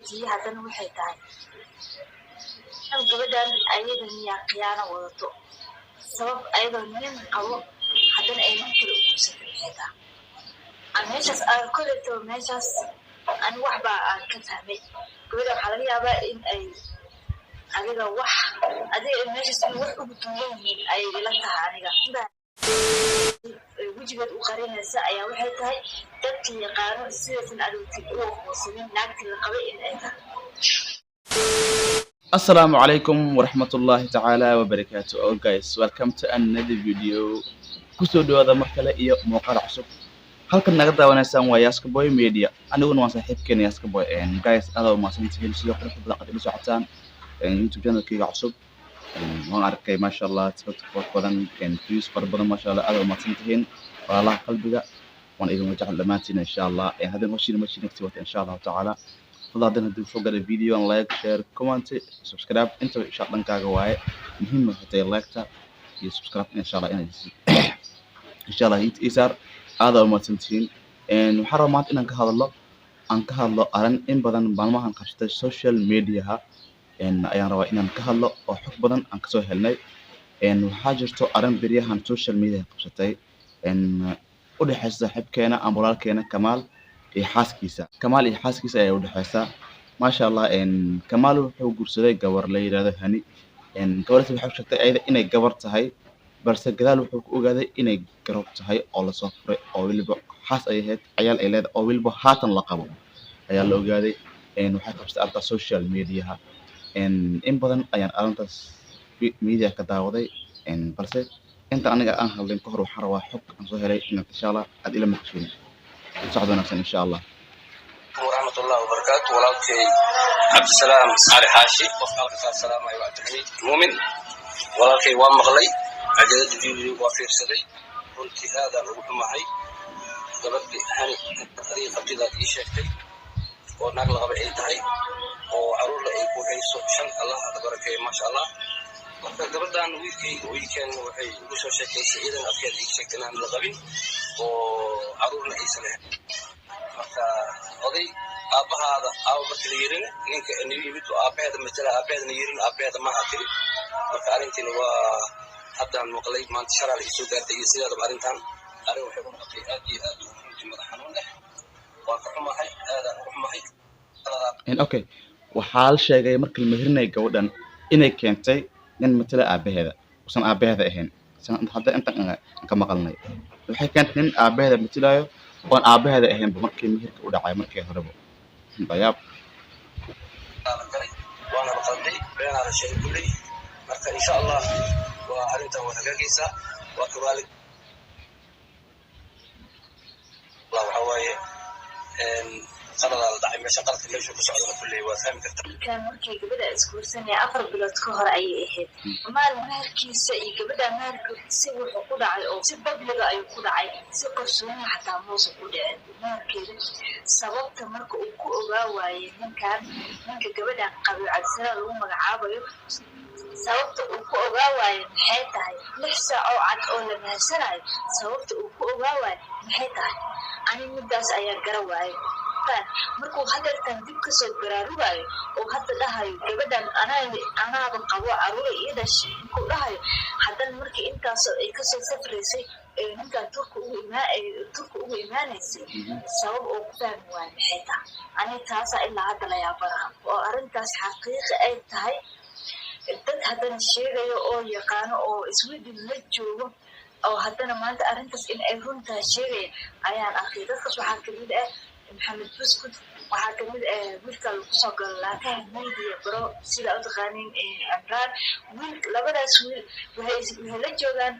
Isweydiiye haddana waxay tahay, gabadhan ayada miyaa khiyaano wadato? Sabab ayadoo nin qabo haddana ay nin kale u guursatay maxay tahay? Meeshaas aan koleto, meeshaas ani wax baa aan ka fahmay. Gabadha waxaa laga yaabaa in ay adiga wax adiga meeshaas in wax ugu duwan yihiin ayay ila tahay. Aniga wejigeed u qarinaysa ayaa waxay tahay dadka yaqaano sidaysan adowtid u aqoonsanin naagtii la qabay in ay tahay. Assalamu alaikum warahmatullahi ta'ala wabarakatuh. Oh guys, welcome to another video. Kusoo dhawaada mar kale iyo muuqaal cusub. Halkan naga daawanaysaan waa Yaska Boy Media. Aniguna waan saaxiibkeena Yaska Boy. And guys, aad u mahadsantihiin sida quruxda badan aad ila socotaan YouTube channelkayga cusub. Waan arkay, maasha Allah, TikTok qurux badan, views fara badan, maasha Allah, aad u mahadsantihiin walaalaha qalbiga. Waan idin wajahal dhammaantiin insha Allah. Haddii hoshiina ma shiinagti wata insha Allah ta'ala. Fadlan haddii soo galay video, like, share, comment, subscribe intaba insha Allah dhankaaga waaye. Muhiim waxay tahay like-ta iyo subscribe insha Allah inaad insha Allah isaar. Aad u mahadsantihiin. Waxaan rabaa maanta inaan ka hadlo, aan ka hadlo arrin in badan maalmahan qabsatay social media-ha. Ayaan rabaa inaan ka hadlo oo xog badan aan kasoo helnay. Waxaa jirto arrin beryahan social media qabsatay, u dhexeysa saaxiibkeena ama walaalkeena Kamaal iyo xaaskiisa. Kamaal iyo xaaskiisa ayaa u dhexeysa, maasha Allah. Kamaal wuxuu guursaday gabar la yidhaahdo Hani. Gabadhaas waxay sheegtay ayada inay gabar tahay, balse gadaal wuxuu ku ogaaday inay garoob tahay oo lasoo furay, oo weliba xaas ay ahayd, cayaal ay leedahay, oo weliba haatan la qabo ayaa la ogaaday. Waxay qabsatay arrintaas social media-ha. In badan ayaan arrintaas media ka daawaday, balse inta aniga aan hadlin ka hor waxaan rabaa xog aan soo helay inaad insha Allah aad ila maqashiin. Socod wanaagsan insha Allah. Waraxmatullahi wabarakaatu. Walaalkay Cabdisalaam Cali Xaashi, qofka halka kaa salaamayo waa Cabdixamiid Muumin. Walaalkay, waa maqlay cajalada, video waa fiirsaday. Runtii aadaan ugu xumahay gabadhi Hani adiga qabtidaad ii sheegtay oo naag la qabay ay tahay oo caruurla ay ku hayso shan. Allah hada barakeeyo, maasha Allah. Marka gabadhan wiilkay wiilkeen waxay igu soo sheekaysay, iyadan afkeeda ii sheegtay inaan la qabin oo caruurna aysan lahayn. Marka oday aabbahaada aawa marka la yirina, ninka nigu yimid oo aabbaheeda matala, aabbaheedana yirin aabbaheeda maaha tiri. Marka arrintiina waa haddaan maqlay maanta, shalaa la isoo gaartay. Iyo sideedaba arrintan arrin waxay u noqotay aad iyo aad runtii madax xanuun leh. Waan ka xumahay, aadaan uga xumahay. Okay, waxaa la sheegay markii la meherinayay gabadhan inay keentay nin matala aabaheeda usan aabaheeda ahayn. Hadda intan aan ka maqalnay, waxay keentay nin aabaheeda matalaayo oon aabaheeda ahaynba markii meherka u dhacay markii horeba. Dayaab. La galay waana la qalday, beenaa la sheegay kulley. Marka insha Allah waa arrintan waa hagaagaysaa, waa kabaali. Waxa waaye qaladaa la dhacay meesha, qaladka meeshu ku socdana kulley waa fahmi kartaa. Kan markii gabadha isguursanaya 4 bilood ka hor ayay ahayd. Kamaal meherkiisa iyo gabadha meherka si wuxuu ku dhacay oo si public-ga ayuu ku dhacay, si qarsooniha xataa muusa ku dhicin meherkeeda. Sababta marka uu ku ogaa waayey ninkan, ninka gabadhan qabay, Cabdisalaam lagu magacaabayo, sababta uu ku ogaa waayo maxay tahay? 6 saac oo cad oo la mehersanayo sababta uu ku ogaa waayo maxay tahay? Ani midaas ayaa gara waayay. Markuu hadeertan dib kasoo baraarugayo oo hadda dhahayo gabadhan anaaba qabo, caruura ii dhashay markuu dhahayo, haddana markii intaasoo ay kasoo safraysay ee ninkan Turka ugu imaanaysay, sabab oo ku fahmi waayo maxay tahay? Ani taasaa ilaa hadda la yaabanaha oo arrintaas xaqiiqi ay tahay. Dad haddana sheegayo oo yaqaano oo Sweden la joogo oo haddana maanta arrintaas in ay run tahay sheegaya ayaan arkay. Dadkaas waxaa kamid ah Maxamed Buskud, waxaa kamid ah wiilka lagu soo galo Laakaha Media Bro, sida u taqaaniin Cimraan. Wiil, labadaas wiil waxay la joogaan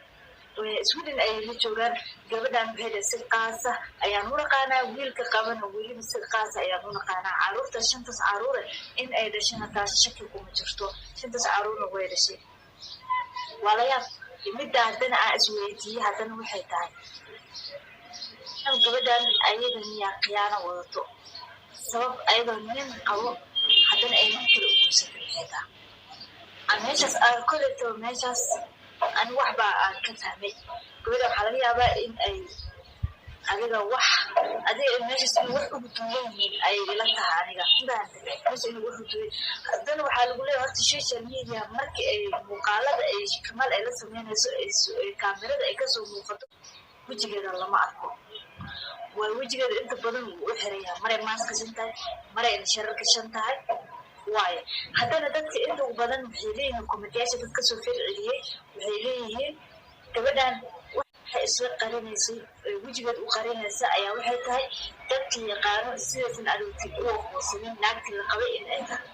Sweden ayay la joogaan. Gabadhan waxay dhahay si qaasa ayaan u naqaanaa, wiilka qabana weliba si qaasa ayaan u naqaanaa. Caruurta shantaas caruure in ay dhashana taas shaki kuma jirto, shantaas caruurna way dhashay. Waa la yaab. Midda haddana aan isweydiiyey haddana waxay tahay, gabadhan ayada miyaa khiyaano wadato? Sabab ayadoo nin qabo haddana ay nin kale u guursatay maxay tahay? Meeshaas aan koleto, meeshaas ani wax baa aan ka fahmay. Gabadha waxaa laga yaabaa in ay adiga wax Adiga meeshaas inuu wax ugu duwan yihiin ayay ila tahay aniga. Mafahamtay? Meesha inuu wax ugu duwan. Haddana waxaa lagu leeyahay horta social media markii ay muuqaalada ay Kamaal ay la sameynayso, ay kaamirada ay kasoo muuqato, wejigeeda lama arko. Waa wejigeeda inta badan wuu u xiran yahay, maray maas gashan tahay, maray indhashareer gashan tahay waayo. Haddana dadka inta badan waxay leeyihiin, comment-yaasha dad kasoo falceliyey waxay leeyihiin, gabadhan waxay isla qarinaysay, wejigeed u qarinaysa ayaa waxay tahay dadka yaqaano sidaysan adowti u aqoonsanin naagtii la qabay in ay tahay.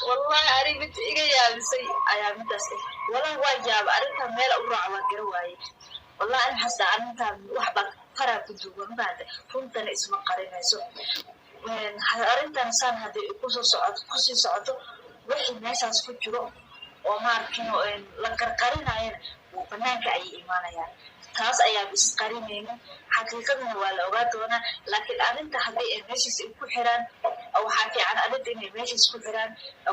Wallahi ani mid iga yaabisay ayaa midaas ah. Wallahi waa yaaba, arrintan meel u raaca waa gara waaye. Wallahi ani xastaa arrintan wax baa faraa ku duugan baada, runtana isma qarinayso. Arrintan saan hadday kusoo socoto, kusii socoto, wixii meeshaas ku jiro oo maarkin la qarqarinayana wuu banaanka ayay imaanayaan. Taas ayaaba isqarinaynin, xaqiiqadana waa la ogaa doonaa. Laakiin arrinta haddii ay meeshaas ay ku xiraan, waxaa fiican arrinta inay meeshaas ku xiraan.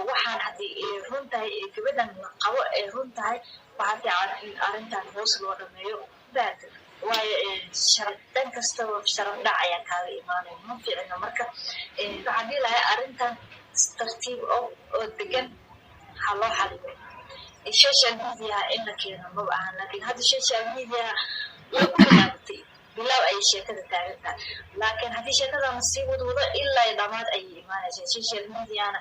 Waxaan haddii ay run tahay, ee gabadhan la qabo ay run tahay, waxaa fiican in arrintan hoos loo dhameeyo baad. Waayo sharaf dhan kastaba sharaf dhac ayaa kaaga imaanaya, ma fiicno. Marka waxaan dhihi lahaa arrintan tartiib oo degan ha loo xaliyo. Social media in la keeno maba ahan, laakiin hadda social media way ku bilaabatay, bilow ayay sheekada taagan tahay. Laakiin haddii sheekadan sii wadwado ilaa dhammaad ayay imaanaysaa, social mediana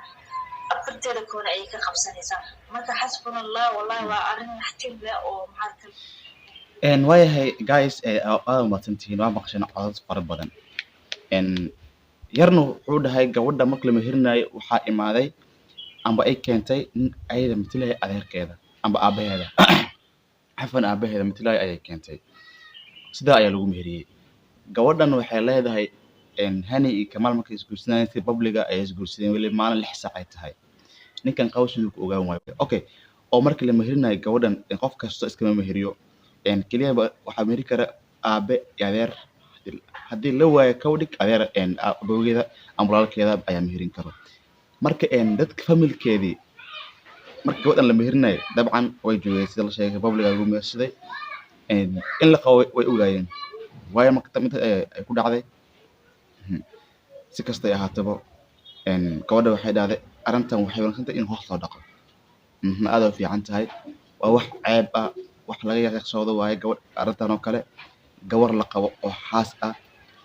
afarteeda koona ayay ka qabsanaysaa. Marka xasbuna Allah, wallahi waa arrin naxtin leh oo maxaa. Waayahay guys, aad umahadsantihiin. Waa maqasheen codad fara badan. Yarna wuxuu dhahay gabadha marka la meherinayo waxaa imaaday amba ay keentay nin ayada matalaya adeerkeeda amba aabaheeda, cafwan, aabaheeda matalaya ayay keentay, sidaa ayaa lagu meheriyey. Gabadhan waxay leedahay Hani iyo Kamaal markay isguursanayeen si public-ga ayay isguursadeen, weli maalin 6 saac ay tahay. Ninkan qabo siduu ku ogaan waayo? Okay, oo markii la meherinayo gabadhan, qof kasta iskama meheriyo. Keliya waxaa meheri kara aabe iyo adeer. Haddii la waayo kawdhig adeer, abowgeeda ama walaalkeeda ayaa meherin karo. Marka dadka family-keedii marka gabadhan la meherinayo dabcan way joogeen, sida la sheegay public-ga lagu mehersaday. In la qabo way ogaayeen, waayo marka mid ay ku dhacday. Si kastay ahaataba, gabadha waxay dhahday arrintan waxay wanaagsan tahay in hoos loo dhaqo. Aad u fiican tahay. Waa wax ceeb ah, wax laga yaqyaqsoodo waaye gabadh arrintan oo kale. Gabar la qabo oo xaas ah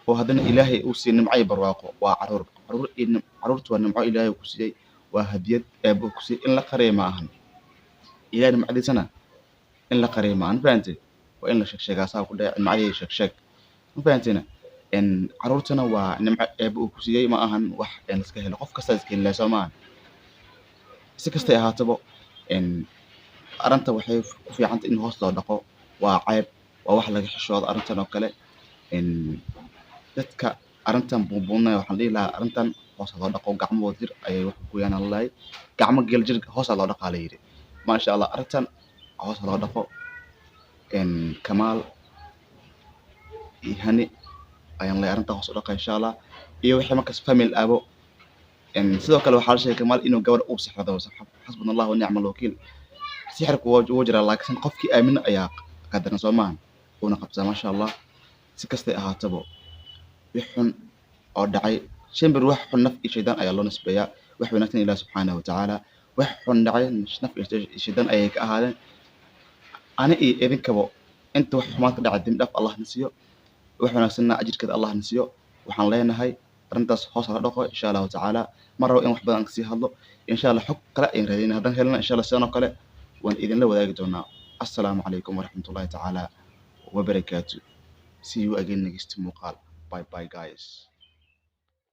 oo haddana Ilaahay uu siiyey nimco iyo barwaaqo, waa caruur, caruur iyo caruurtu waa nimco Ilaahay ku siiyey, waa hadiyad Eebbe ku siiyey. In la qariyo ma ahan. Ilaahay nimcadiisana in la qariyo ma ahan, fahantay? Waa in la sheeg sheegaa, saa ku dhahay nimcadii sheeg sheeg, ma fahantina? Caruurtana waa nimco Eebbe uu ku siiyey, ma ahan wax iska helo, qof kasta iska heli soo maahan. Si kastay ahaataba, arrinta waxay ku fiicantay in hoos loo dhaqo. Waa ceeb, waa wax laga xishoodo arrintan oo kale. Dadka arrintan buunbuunaya waxaan dhihi lahaa arrintan hoos loo dhaqo. Gacmo wada jir ayay wax ku gooyaan lalahay, gacmo geel jir hoos loo dhaqaa la yidhi. Maasha Allah, arrintan hoos loo dhaqo. Kamaal iyo Hani ayaan leeyahay arrintan hoos u dhaqa insha Allah, iyo wixii markaas family abo. Sidoo kale waxaa la sheegay Kamaal inuu gabadh uu sixrado. Xasbuna Allah wa nicma alwakiil. Sixirku wuu jiraa, laakiin qofkii aamino ayaa qadaran soo maahan, uuna qabtaa. Maasha Allah, si kastay ahaataba, wix xun oo dhacay shimbir, wax xun naf iyo shaydaan ayaa loo nisbeeyaa, wax wanaagsan Ilaah subxaanahu watacaala. Wax xun dhacay naf iyo shaydaan ayay ka ahaadeen. Ani iyo idinkaba inta wax xumaan ka dhacay dembi dhaaf Allah na siiyo, wax wanaagsanna ajirkeeda Allah na siiyo. Waxaan leenahay arrintaas hoos hala dhaqo insha Allahu tacaala. Ma rabo in wax badan aan kasii hadlo. Insha Allah xog kale ayaan raadinay, haddaan helna insha Allah sidan oo kale waan idinla wadaagi doonaa. Assalaamu calaykum waraxmatullahi tacaala wabarakaatu. See you again next muuqaal. Bye bye guys.